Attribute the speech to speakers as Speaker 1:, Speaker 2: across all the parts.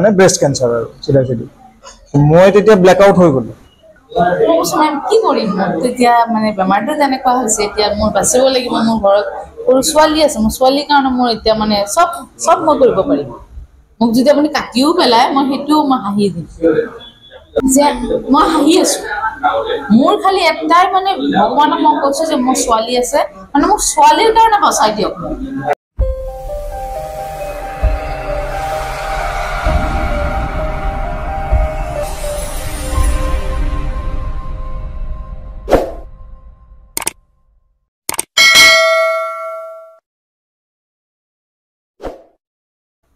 Speaker 1: মানে breast cancer আৰু চিধা চিধি। মই তেতিয়া ব্লেক আউট হৈ গ'লোঁ।
Speaker 2: মই কৈছোঁ মেম কি কৰিম, তেতিয়া মানে বেমাৰটো তেনেকুৱা হৈছে, এতিয়া মোৰ বাচিব লাগিব, মোৰ ঘৰত সৰু ছোৱালী আছে, মোৰ ছোৱালীৰ কাৰণে মোৰ এতিয়া মানে চব চব মই কৰিব পাৰিম। মোক যদি আপুনি কাটিও পেলাই মই সেইটোও মই হাঁহি দিম যে মই হাঁহি আছোঁ। মোৰ খালি এটাই মানে ভগৱানক মই কৈছোঁ যে মোৰ ছোৱালী আছে, মানে মোক ছোৱালীৰ কাৰণে বচাই দিয়ক মোক।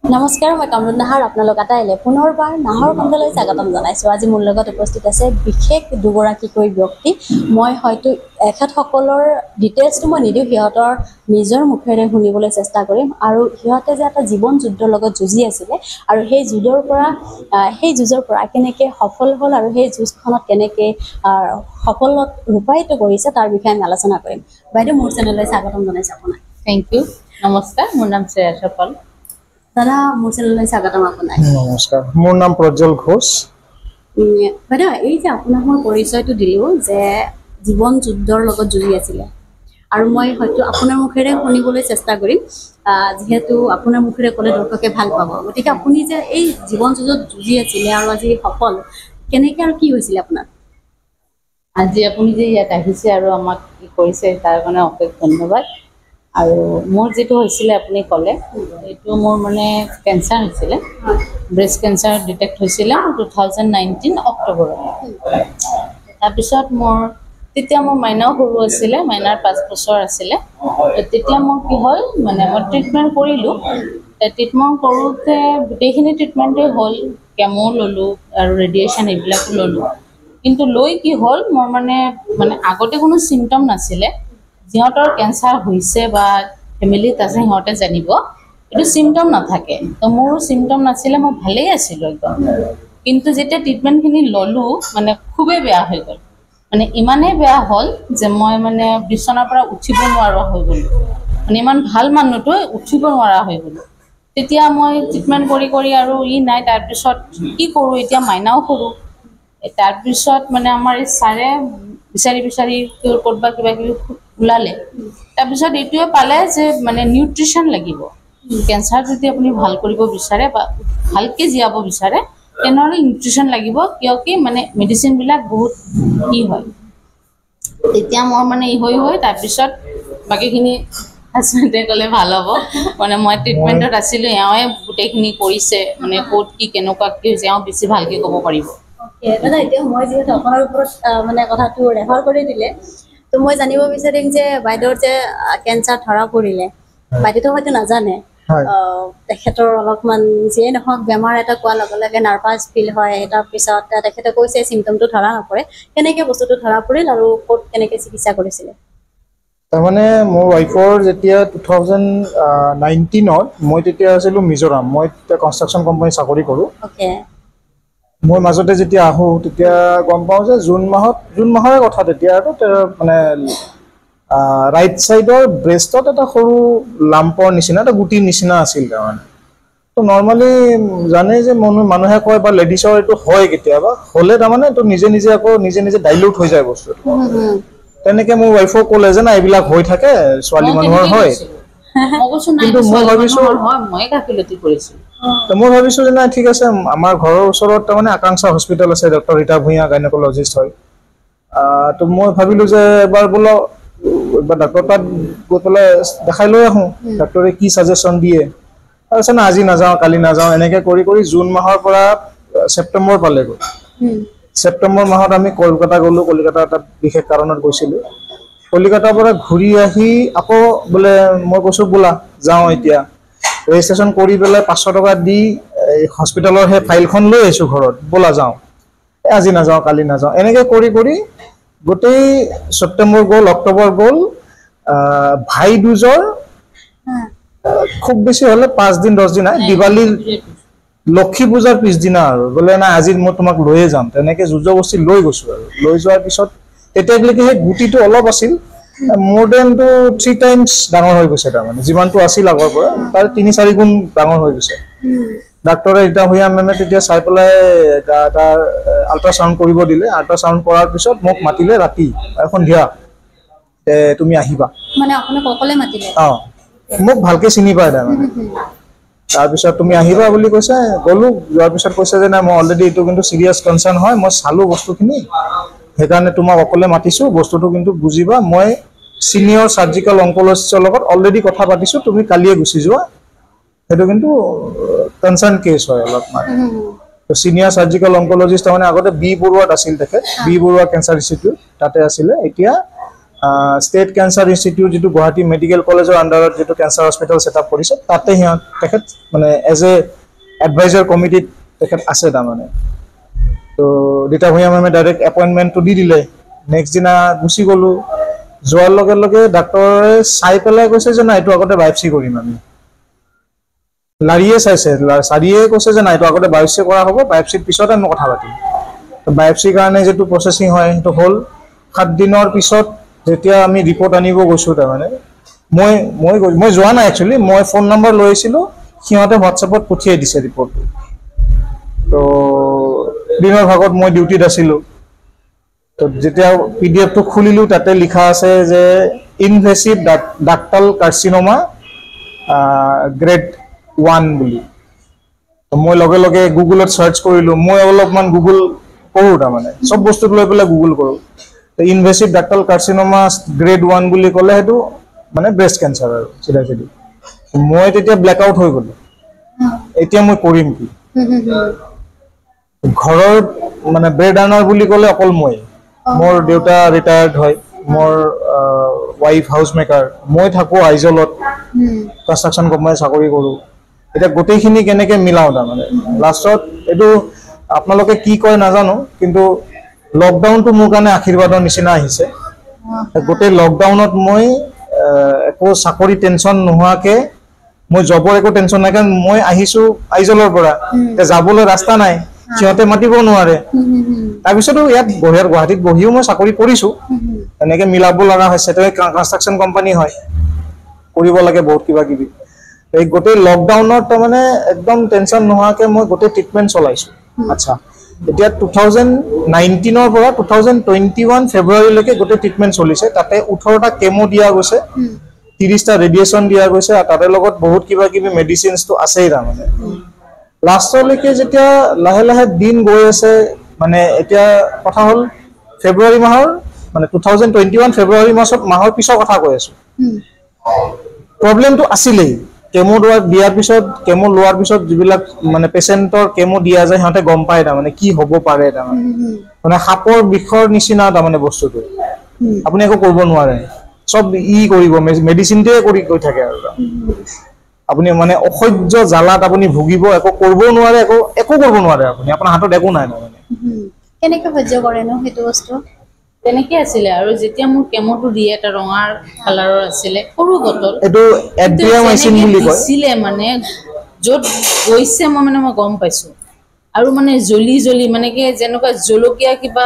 Speaker 3: নমস্কাৰ, মই কামৰুণ নাহাৰ, আপোনালোক আটাইলৈ পুনৰবাৰ নাহৰ খণ্ডলৈ স্বাগতম জনাইছোঁ। আজি মোৰ লগত উপস্থিত আছে বিশেষ দুগৰাকীকৈ ব্যক্তি। মই হয়তো এখেতসকলৰ ডিটেইলছটো মই নিদিওঁ, সিহঁতৰ নিজৰ মুখেৰে শুনিবলৈ চেষ্টা কৰিম। আৰু সিহঁতে যে এটা জীৱন যুদ্ধৰ লগত যুঁজি আছিলে আৰু সেই যুঁজৰ পৰা কেনেকৈ সফল হ'ল আৰু সেই যুঁজখনত কেনেকৈ সফলত ৰূপায়িত কৰিছে তাৰ বিষয়ে আমি আলোচনা কৰিম। বাইদেউ, মোৰ চেনেললৈ স্বাগতম জনাইছোঁ আপোনাক।
Speaker 2: Thank you. নমস্কাৰ, মোৰ নাম শ্ৰেয়াসা পাল।
Speaker 3: দাদা, মোৰ চেনেললৈ স্বাগতম আপোনাক।
Speaker 1: নমস্কাৰ, মোৰ নাম প্ৰজ্বল ঘোষ।
Speaker 3: বাইদেউ, এই যে আপোনাক মই পৰিচয়টো দিলোঁ যে জীৱন যুদ্ধৰ লগত যুঁজি আছিলে, আৰু মই হয়তো আপোনাৰ মুখেৰে শুনিবলৈ চেষ্টা কৰিম, যিহেতু আপোনাৰ মুখেৰে ক'লে দৰ্শকে ভাল পাব। গতিকে আপুনি যে এই জীৱন যুঁজত যুঁজি আছিলে আৰু আজি সফল, কেনেকৈ আৰু কি হৈছিলে আপোনাৰ?
Speaker 2: আজি আপুনি যে ইয়াত আহিছে আৰু আমাক কি কৰিছে তাৰ কাৰণে অশেষ ধন্যবাদ। আৰু মোৰ যিটো হৈছিলে আপুনি ক'লে, এইটো মোৰ মানে কেঞ্চাৰ হৈছিলে, ব্ৰেষ্ট কেঞ্চাৰ ডিটেক্ট হৈছিলে মোৰ 2019 অক্টোবৰত। তাৰপিছত মোৰ তেতিয়া মোৰ মাইনাও সৰু আছিলে, মাইনাৰ 5 বছৰ আছিলে। তেতিয়া মোৰ কি হ'ল, মানে মই ট্ৰিটমেণ্ট কৰিলোঁ। ট্ৰিটমেণ্ট কৰোঁতে গোটেইখিনি ট্ৰিটমেণ্টেই হ'ল, কেমো ল'লোঁ আৰু ৰেডিয়েশ্যন এইবিলাকো ল'লোঁ। কিন্তু লৈ কি হ'ল, মোৰ মানে মানে আগতে কোনো চিমটম নাছিলে। সিহঁতৰ কেঞ্চাৰ হৈছে বা ফেমিলিত আছে সিহঁতে জানিব, এইটো চিমটম নাথাকে। তো মোৰো চিমটম নাছিলে, মই ভালেই আছিলোঁ একদম। কিন্তু যেতিয়া ট্ৰিটমেণ্টখিনি ল'লোঁ, মানে খুবেই বেয়া হৈ গ'ল। মানে ইমানেই বেয়া হ'ল যে মই মানে বিচনাৰ পৰা উঠিব নোৱাৰা হৈ গ'লোঁ। মানে ইমান ভাল মানুহটো উঠিব নোৱাৰা হৈ গ'লোঁ। তেতিয়া মই ট্ৰিটমেণ্ট কৰি কৰি আৰু ই নাই। তাৰপিছত কি কৰোঁ, এতিয়া মাইনাও সৰু। তাৰপিছত মানে আমাৰ এই ছাৰে বিচাৰি বিচাৰি ক'ৰবাত কিবা কিবি ওলালে। তাৰপিছত এইটোৱে পালে যে মানে নিউট্ৰিশ্যন লাগিব। কেঞ্চাৰ যদি আপুনি ভাল কৰিব বিচাৰে বা ভালকৈ জীয়াব বিচাৰে, তেনেহ'লে নিউট্ৰিশ্যন লাগিব। কিয় কি মানে মেডিচিনবিলাক বহুত ই হয়। তেতিয়া মোৰ মানে ই হৈ হৈ তাৰপিছত বাকীখিনি হাজবেণ্ডে ক'লে ভাল হ'ব। মানে মই ট্ৰিটমেণ্টত আছিলোঁ, এওঁৱে গোটেইখিনি কৰিছে, মানে ক'ত কি কেনেকুৱা কি হৈছে এওঁ বেছি ভালকৈ ক'ব পাৰিব।
Speaker 3: দাদা, এতিয়া মই যিহেতু আপোনাৰ ওপৰত মানে কথাটো ৰেফাৰ কৰি দিলে, তো মই জানিব বিচাৰিম যে বাইদেউৰ যে কেঞ্চাৰ ধৰা পৰিলে, বাইদেউতো হয়তো নাজানে, তেখেতৰ অলপমান যিয়ে নহওক বেমাৰ এটা কোৱাৰ লগে লগে নাৰ্ভাছ ফিল হয়। তাৰপিছত তেখেতে কৈছে চিমটমটো ধৰা নপৰে, কেনেকৈ বস্তুটো ধৰা পৰিল আৰু ক'ত কেনেকৈ চিকিৎসা কৰিছিলে?
Speaker 1: তাৰমানে মোৰ ৱাইফৰ যেতিয়া 2019ত মই তেতিয়া আছিলোঁ মিজোৰাম, মই তেতিয়া কনষ্ট্ৰাকশ্যন কোম্পানী চাকৰি কৰোঁ। মই মাজতে যেতিয়া আহোঁ তেতিয়া গম পাওঁ যে জুন মাহৰে কথা তেতিয়া, আৰু মানে ৰাইট ছাইডৰ ব্ৰেষ্টত এটা সৰু লাম্পৰ নিচিনা, এটা গুটিৰ নিচিনা আছিল। তাৰমানে তো নৰ্মেলি জানে যে মানুহে কয় বা লেডিছৰ এইটো হয় কেতিয়াবা হ'লে, তাৰমানে এইটো নিজে নিজে আকৌ নিজে নিজে ডাইলিউট হৈ যায় বস্তুটো। তেনেকৈ মোৰ ৱাইফো ক'লে যে নাই এইবিলাক হৈ থাকে, ছোৱালী মানুহৰ হয়। কিন্তু মই ভাবিছোঁ মই ভাবিছোঁ যে নাই ঠিক আছে, আমাৰ ঘৰৰ ওচৰত তাৰমানে আকাংক্ষা হস্পিটেল আছে, ডক্টৰ ৰীতা ভূঞা গাইনকলজিষ্ট হয়। তো মই ভাবিলোঁ যে এবাৰ বোলো এবাৰ ডাক্তৰ তাত গৈ পেলাই দেখাই লৈ আহোঁ, ডাক্তৰে কি ছাজেশ্যন দিয়ে। তাৰপিছত না আজি নাযাওঁ কালি নাযাওঁ, এনেকৈ কৰি কৰি জুন মাহৰ পৰা ছেপ্টেম্বৰ পালেগৈ। ছেপ্টেম্বৰ মাহত আমি কলকাতা গ'লোঁ। কলিকতা এটা বিশেষ কাৰণত গৈছিলোঁ। কলিকতাৰ পৰা ঘূৰি আহি আকৌ বোলে মই কৈছোঁ বোলা যাওঁ এতিয়া। ৰেজিষ্ট্ৰেশ্যন কৰি পেলাই 500 টকা দি এই হস্পিটেলৰ সেই ফাইলখন লৈ আহিছোঁ ঘৰত, বোলা যাওঁ, আজি নাযাওঁ কালি নাযাওঁ, এনেকৈ কৰি কৰি গোটেই ছেপ্টেম্বৰ গ'ল, অক্টোবৰ গ'ল। ভাই দুজৰ খুব বেছি হ'লে 5 দিন 10 দিন নাই, দিৱালীৰ লক্ষী পূজাৰ পিছদিনা আৰু বোলে নাই আজি মই তোমাক লৈয়ে যাম, তেনেকৈ যুঁজবস্তি লৈ গৈছোঁ। আৰু লৈ যোৱাৰ পিছত তেতিয়ালৈকে সেই গুটিটো অলপ আছিল, মোৰ then two 3 times ডাঙৰ হৈ গৈছে। তাৰমানে যিমানটো আছিল আগৰ পৰা তাৰ 3-4 গুণ ডাঙৰ হৈ গৈছে। ডাক্তৰে ৰীতা ভূঞা মেমে তেতিয়া চাই পেলাই তাৰ আল্ট্ৰাচাউণ্ড কৰিব দিলে। আল্ট্ৰাচাউণ্ড কৰাৰ পিছত মোক মাতিলে ৰাতি সন্ধিয়া, তুমি আহিবা।
Speaker 3: মানে আপোনাক অকলে মাতিলে?
Speaker 1: অঁ, মোক ভালকে চিনি পায় তাৰমানে। তাৰপিছত তুমি আহিবা বুলি কৈছে, গ'লো। যোৱাৰ পিছত কৈছে যে নাই, মই অলৰেডি এইটো কিন্তু চিৰিয়াছ কনচাৰ্ণ হয়, মই চালোঁ বস্তুখিনি, সেইকাৰণে তোমাক অকলে মাতিছোঁ, বস্তুটো কিন্তু বুজিবা, মই ছিনিয়ৰ চাৰ্জিকেল অংকলজিষ্টৰ লগত অলৰেডি কথা পাতিছোঁ, তুমি কালিয়ে গুচি যোৱা, সেইটো কিন্তু কনচাৰ্ণ কেছ হয় অলপমান। ছিনিয়ৰ চাৰ্জিকেল অংকলজিষ্ট তাৰমানে আগতে বি বৰুৱাত আছিল তেখেত, বি বৰুৱা কেঞ্চাৰ ইনষ্টিটিউট তাতে আছিলে। এতিয়া ষ্টেট কেঞ্চাৰ ইনষ্টিটিউট যিটো গুৱাহাটী মেডিকেল কলেজৰ আণ্ডাৰত যিটো কেঞ্চাৰ হস্পিটেল ছেট আপ কৰিছে, তাতে সিহঁত তেখেত মানে এজ এ এডভাইজাৰ কমিটিত তেখেত আছে তাৰমানে। তো ৰীতা ভূঞা মেমে ডাইৰেক্ট এপইণ্টমেণ্টটো দি দিলে। নেক্সট দিনা গুচি গ'লোঁ। যোৱাৰ লগে লগে ডাক্তৰে চাই পেলাই কৈছে যে নাই, এইটো আগতে বায়পচি কৰিম আমি। লাৰিয়ে চাইছে, চাৰিয়ে কৈছে যে নাই, এইটো আগতে বায়পচি কৰা হ'ব, বায়পচিৰ পিছতে আমি কথা পাতিম। বায়পচিৰ কাৰণে যিটো প্ৰচেছিং হয় সেইটো হ'ল। 7 দিনৰ পিছত যেতিয়া আমি ৰিপৰ্ট আনিব গৈছোঁ, তাৰমানে মই মই মই যোৱা নাই একচুৱেলি, মই ফোন নম্বৰ লৈ আহিছিলোঁ, সিহঁতে হোৱাটছএপত পঠিয়াই দিছে ৰিপৰ্টটো। তো দিনৰ ভাগত মই ডিউটিত আছিলোঁ। তো যেতিয়া পিডিএফটো খুলিলোঁ, তাতে লিখা আছে যে ইনভেচিভ ডাক্টাল কাৰ্চিনোমা গ্ৰেড 1 বুলি। তো মই লগে লগে গুগলত চাৰ্চ কৰিলোঁ। মই অলপমান গুগল কৰোঁ, তাৰমানে চব বস্তুক লৈ পেলাই গুগল কৰোঁ। ইনভেচিভ ডাক্টাল কাৰ্চিনোমা গ্ৰেড 1 বুলি ক'লে সেইটো মানে ব্ৰেষ্ট কেঞ্চাৰ আৰু চিধা চিধি। মই তেতিয়া ব্লেক আউট হৈ গ'লো। এতিয়া মই কৰিম কি? ঘৰৰ মানে ব্ৰেড আৰ্নাৰ বুলি ক'লে অকল মই, মোৰ দেউতা ৰিটায়াৰ্ড হয়, মোৰ ৱাইফ হাউচ মেকাৰ, মই থাকোঁ আইজলত, কনষ্ট্ৰাকশ্যন কোম্পানীত চাকৰি কৰোঁ। এতিয়া গোটেইখিনি কেনেকৈ মিলাওঁ তাৰমানে। লাষ্টত এইটো আপোনালোকে কি কয় নাজানো, কিন্তু লকডাউনটো মোৰ কাৰণে আশীৰ্বাদৰ নিচিনা আহিছে। গোটেই লকডাউনত মই একো চাকৰি টেনশ্যন নোহোৱাকৈ, মই জবৰ একো টেনশ্যন নাই, কাৰণ মই আহিছোঁ আইজলৰ পৰা, এতিয়া যাবলৈ ৰাস্তা নাই, সিহঁতে মাতিব নোৱাৰে। তাৰপিছতো ইয়াত গুৱাহাটীত বহিও মই চাকৰি কৰিছোঁ, এনেকৈ মিলাব লগা হৈছে। কনষ্ট্ৰাকশ্যন কোম্পানী হয়, কৰিব লাগে বহুত কিবা কিবি। এই গোটেই লকডাউনত তাৰমানে একদম টেনশ্যন নোহোৱাকৈ মই গোটেই ট্ৰিটমেণ্ট চলাইছোঁ। আচ্ছা, এতিয়া 2019ৰ পৰা 2021 ফেব্ৰুৱাৰীলৈকে গোটেই ট্ৰিটমেণ্ট চলিছে। তাতে 18টা কেমো দিয়া গৈছে, 30টা ৰেডিয়েশ্যন দিয়া গৈছে, আৰু তাৰে লগত বহুত কিবা কিবি মেডিচিনছটো আছেই তাৰমানে। লাষ্টলৈকে যেতিয়া লাহে লাহে দিন গৈ আছে, মানে এতিয়া কথা হ'ল ফেব্ৰুৱাৰী মাহৰ, মানে 2021 ফেব্ৰুৱাৰী মাহৰ পিছৰ কথা কৈ আছোঁ। প্ৰব্লেমটো আছিলেই। কেমো দিয়াৰ পিছত, কেমো লোৱাৰ পিছত যিবিলাক মানে পেচেণ্টৰ কেমো দিয়া যায়, সিহঁতে গম পায় তাৰমানে কি হ'ব পাৰে। তাৰমানে মানে সাপৰ বিষৰ নিচিনা তাৰমানে বস্তুটো, আপুনি একো কৰিব নোৱাৰে, চব ই কৰিব, মেডিচিনটোৱে কৰি গৈ থাকে। আৰু আপুনি মানে অসহ্য জ্বালাত আপুনি ভুগিব, একো কৰিবও নোৱাৰে, একো একো কৰিব নোৱাৰে আপুনি, আপোনাৰ হাতত একো নাই তাৰমানে।
Speaker 3: কেনেকে সহ্য কৰেনো সেইটো বস্তু?
Speaker 2: তেনেকে আছিলে। আৰু যেতিয়া মোৰ কেমোটো দিয়ে, এটা ৰঙাৰ কালাৰৰ আছিলে সৰু বটল,
Speaker 1: এইটো এড্ৰিয়ামাইচিন বুলি কয়,
Speaker 2: দিছিলে মানে য'ত গৈছে মই মানে মই গম পাইছো। আৰু মানে জ্বলি জ্বলি মানে কি যেনেকুৱা জলকীয়া কিবা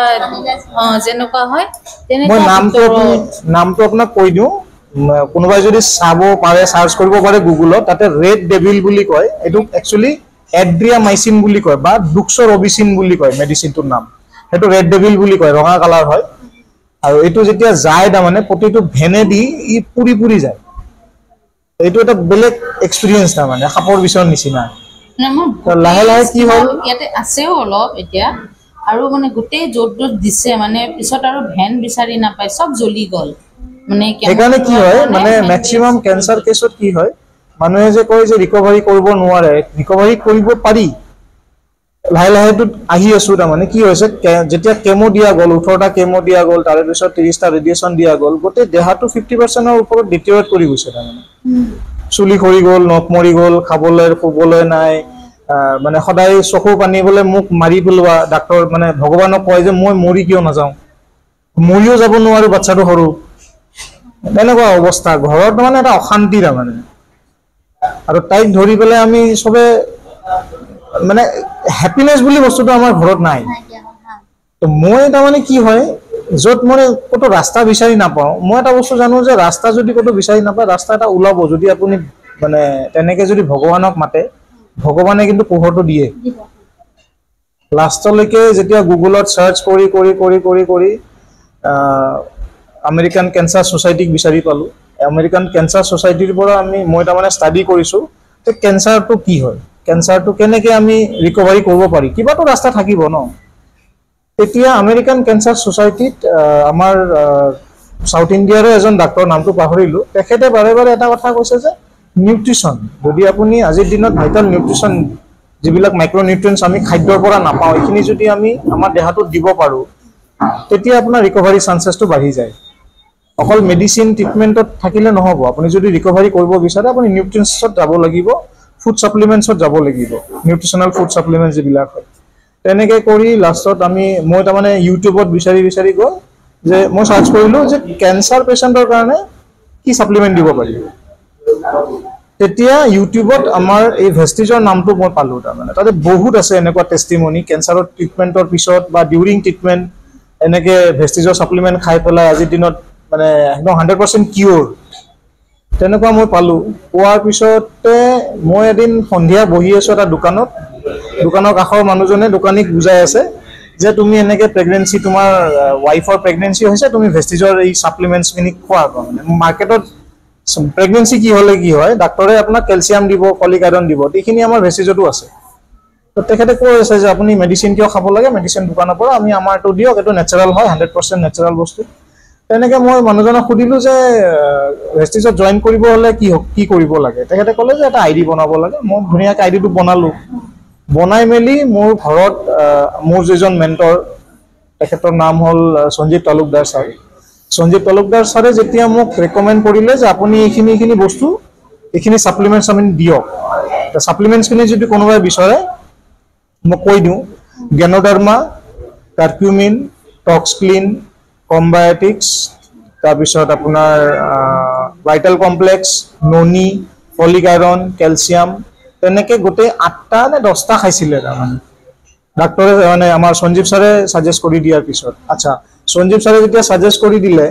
Speaker 2: যেনেকুৱা হয়
Speaker 1: তেনেকুৱা। মই নামটো আপোনাক কৈ দিওঁ, কোনোবাই যদি চাব পাৰে, চাৰ্চ কৰিব পাৰে গুগলত, তাতে ৰেড ডেভিল বুলি কয়। এইটো একচুৱেলি এড্ৰিয়ামাইচিন বুলি কয় বা ডুক্সৰবিচিন বুলি কয় মেডিচিনটোৰ নাম। সেইটো ৰেড ডেভিল বুলি কয়, ৰঙা কালাৰ হয়। আৰু এইটো যেতিয়া যায় তাৰমানে প্ৰতিটো ভেনেদি ই পুৰি পুৰি যায়। এইটো এটা বেলেগ এক্সপিৰিয়েঞ্চ তাৰমানে, সাপৰ বিষৰ নিচিনা। লাহে লাহে কি হ'ল,
Speaker 2: ইয়াতে আছেও অলপ এতিয়া, আৰু মানে গোটেই য'ত য'ত দিছে মানে পিছত আৰু ভেন বিচাৰি নাপায়, চব জ্বলি গ'ল। মানে
Speaker 1: সেইকাৰণে কি হয়, মানে মেক্সিমাম কেঞ্চাৰ কেছত কি হয়, মানুহে যে কয় যে ৰিকভাৰী কৰিব নোৱাৰে, ৰিকভাৰী কৰিব পাৰি। লাহে লাহেতো আহি আছো। তাৰমানে কি হৈছে, যেতিয়া কেমো দিয়া গ'ল, 18টা কেমো দিয়া গ'ল, তাৰে পিছত 30টা ৰেডিয়েশ্যন দিয়া গ'ল, গোটেই দেহাটো 50%ৰ ওপৰত ডিটেৰিয়ৰেট কৰি গৈছে। তাৰমানে চুলি সৰি গ'ল, নখ মৰি গ'ল, খাবলৈ শুবলৈ নাই, মানে সদায় চকু পানী বোলে মোক মাৰি পেলোৱা। ডাক্তৰ মানে ভগৱানক কয় যে মই মৰি কিয় নাযাওঁ, মৰিও যাব নোৱাৰো, বাচ্ছাটো সৰু, তেনেকুৱা অৱস্থা। ঘৰত মানে এটা অশান্তি তাৰমানে। আৰু তাইক ধৰি পেলাই আমি চবে মানে হেপিনেছ বুলি বস্তুটো আমাৰ ঘৰত নাই। তো মই তাৰমানে কি হয়, য'ত মই ক'তো ৰাস্তা বিচাৰি নাপাওঁ, মই এটা বস্তু জানো যে ৰাস্তা যদি ক'তো বিচাৰি নাপায়, ৰাস্তা এটা ওলাব। যদি আপুনি মানে তেনেকে যদি ভগৱানক মাতে, ভগৱানে কিন্তু পোহৰটো দিয়ে। লাষ্টলৈকে যেতিয়া গুগলত চাৰ্চ কৰি কৰি কৰি কৰি কৰি আমেৰিকান কেঞ্চাৰ ছ'চাইটিক বিচাৰি পালোঁ। আমেৰিকান কেঞ্চাৰ ছ'চাইটিৰ পৰা মই তাৰমানে ষ্টাডি কৰিছোঁ যে কেঞ্চাৰটো কি হয়, কেঞ্চাৰটো কেনেকৈ আমি ৰিকভাৰী কৰিব পাৰি, কিবাটো ৰাস্তা থাকিব ন। তেতিয়া আমেৰিকান কেঞ্চাৰ ছ'চাইটিত আমাৰ চাউথ ইণ্ডিয়াৰে এজন ডাক্তৰ, নামটো পাহৰিলোঁ, তেখেতে বাৰে বাৰে এটা কথা কৈছে যে নিউট্ৰিশ্যন, যদি আপুনি আজিৰ দিনত ভাইটেল নিউট্ৰিশ্যন, যিবিলাক মাইক্ৰ'নিউট্ৰিয়েণ্টছ আমি খাদ্যৰ পৰা নাপাওঁ, এইখিনি যদি আমি আমাৰ দেহাটোত দিব পাৰোঁ, তেতিয়া আপোনাৰ ৰিকভাৰী চান্সেছটো বাঢ়ি যায়। অকল মেডিচিন ট্ৰিটমেণ্টত থাকিলে নহ'ব, আপুনি যদি ৰিকভাৰী কৰিব বিচাৰে আপুনি নিউট্ৰিয়েণ্টছত যাব লাগিব, ফুড ছাপ্লিমেণ্টছত যাব লাগিব, নিউট্ৰিচনেল ফুড ছাপ্লিমেণ্ট যিবিলাক হয়। তেনেকৈ কৰি লাষ্টত মই তাৰমানে ইউটিউবত বিচাৰি বিচাৰি গৈ যে মই চাৰ্চ কৰিলোঁ যে কেঞ্চাৰ পেচেণ্টৰ কাৰণে কি ছাপ্লিমেণ্ট দিব পাৰি। তেতিয়া ইউটিউবত আমাৰ এই ভেষ্টিজৰ নামটো মই পালোঁ। তাৰমানে তাতে বহুত আছে এনেকুৱা টেষ্টিমনি, কেঞ্চাৰৰ ট্ৰিটমেণ্টৰ পিছত বা ডিউৰিং ট্ৰিটমেণ্ট এনেকৈ ভেষ্টিজৰ ছাপ্লিমেণ্ট খাই পেলাই আজিৰ দিনত মানে একদম 100% কিয়'ৰ, তেনেকুৱা মই পালোঁ। পোৱাৰ পিছতে মই এদিন সন্ধিয়া বহি আছোঁ এটা দোকানত, দোকানৰ কাষৰ মানুহজনে দোকানীক বুজাই আছে যে তুমি এনেকৈ প্ৰেগনেঞ্চি, তোমাৰ ৱাইফৰ প্ৰেগনেঞ্চি হৈছে, তুমি ভেষ্টিজৰ এই ছাপ্লিমেণ্টছখিনি খোৱা। মানে মাৰ্কেটত প্ৰেগনেঞ্চি কি হ'লে কি হয়, ডাক্তৰে আপোনাক কেলছিয়াম দিব, ফলিক আইৰণ দিব, এইখিনি আমাৰ ভেষ্টিজতো আছে। তো তেখেতে কৈ আছে যে আপুনি মেডিচিন কিয় খাব লাগে, মেডিচিন দোকানৰ পৰা আমি আমাৰটো দিয়ক, এইটো নেচাৰেল হয়, 100% নেচাৰেল বস্তু। তেনেকৈ মই মানুহজনক সুধিলোঁ যে ভেষ্টিজত জইন কৰিব হ'লে কি কৰিব লাগে। তেখেতে ক'লে যে এটা আই ডি বনাব লাগে। মই ধুনীয়াকৈ আই ডিটো বনালোঁ। বনাই মেলি মোৰ ঘৰত মোৰ যিজন মেণ্টৰ, তেখেতৰ নাম হ'ল সঞ্জীৱ তালুকদাৰ ছাৰ। সঞ্জীৱ তালুকদাৰ ছাৰে যেতিয়া মোক ৰেকমেণ্ড কৰিলে যে আপুনি এইখিনি এইখিনি বস্তু, এইখিনি ছাপ্লিমেণ্টছ আপুনি দিয়ক। ছাপ্লিমেণ্টছখিনি যদি কোনোবাই বিচাৰে মই কৈ দিওঁ, গেনোডাৰ্মা, কাৰ্কিউমিন, টক্সক্লিন, কম্বায়টিক্স, তাৰপিছত আপোনাৰ ভাইটেল কমপ্লেক্স, ননি, ফলিক আইৰণ, কেলছিয়াম, তেনেকৈ গোটেই 8টা নে 10টা খাইছিলে তাৰমানে ডাক্তৰে, মানে আমাৰ সঞ্জীৱ ছাৰে ছাজেষ্ট কৰি দিয়াৰ পিছত। আচ্ছা, সঞ্জীৱ ছাৰে যেতিয়া ছাজেষ্ট কৰি দিলে,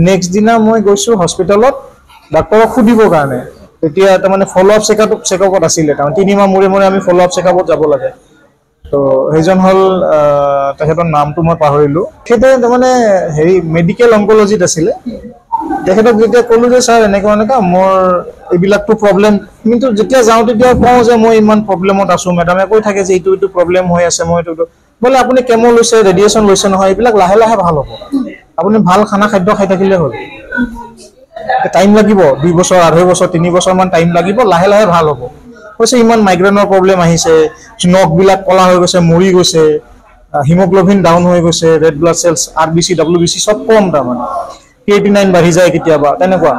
Speaker 1: নেক্সট দিনা মই গৈছোঁ হস্পিটেলত ডাক্তৰক সুধিবৰ কাৰণে। তেতিয়া তাৰমানে ফ'ল' আপ চেকআপত আছিলে, তাৰমানে 3 মাহ মূৰে মূৰে আমি ফ'ল' আপ চেকআপত যাব লাগে। তো সেইজন হ'ল, তেখেতৰ নামটো মই পাহৰিলোঁ, তেখেতে তাৰমানে হেৰি মেডিকেল অংকলজিত আছিলে। তেখেতক যেতিয়া ক'লো যে ছাৰ এনেকুৱা এনেকুৱা মোৰ এইবিলাকতো প্ৰব্লেম, কিন্তু যেতিয়া যাওঁ তেতিয়া কওঁ যে মই ইমান প্ৰব্লেমত আছোঁ, মেডামে কৈ থাকে যে এইটো এইটো প্ৰব্লেম হৈ আছে, মই এইটো বোলে আপুনি কেমো লৈছে, ৰেডিয়েশ্যন লৈছে নহয়, এইবিলাক লাহে লাহে ভাল হ'ব, আপুনি ভাল খানা খাদ্য খাই থাকিলে হ'ল, টাইম লাগিব, 2 বছৰ, 2.5 বছৰ, 3 বছৰমান টাইম লাগিব, লাহে লাহে ভাল হ'ব। কৈছে ইমান মাইগ্ৰেইনৰ প্ৰব্লেম আহিছে, নখবিলাক ক'লা হৈ গৈছে, মৰি গৈছে, হিমোগ্ল'বিন ডাউন হৈ গৈছে, red blood cells, RBC, WBC চব কম, তাৰমানে ক্ৰিয়েটিনাইন বাঢ়ি যায় কেতিয়াবা, তেনেকুৱা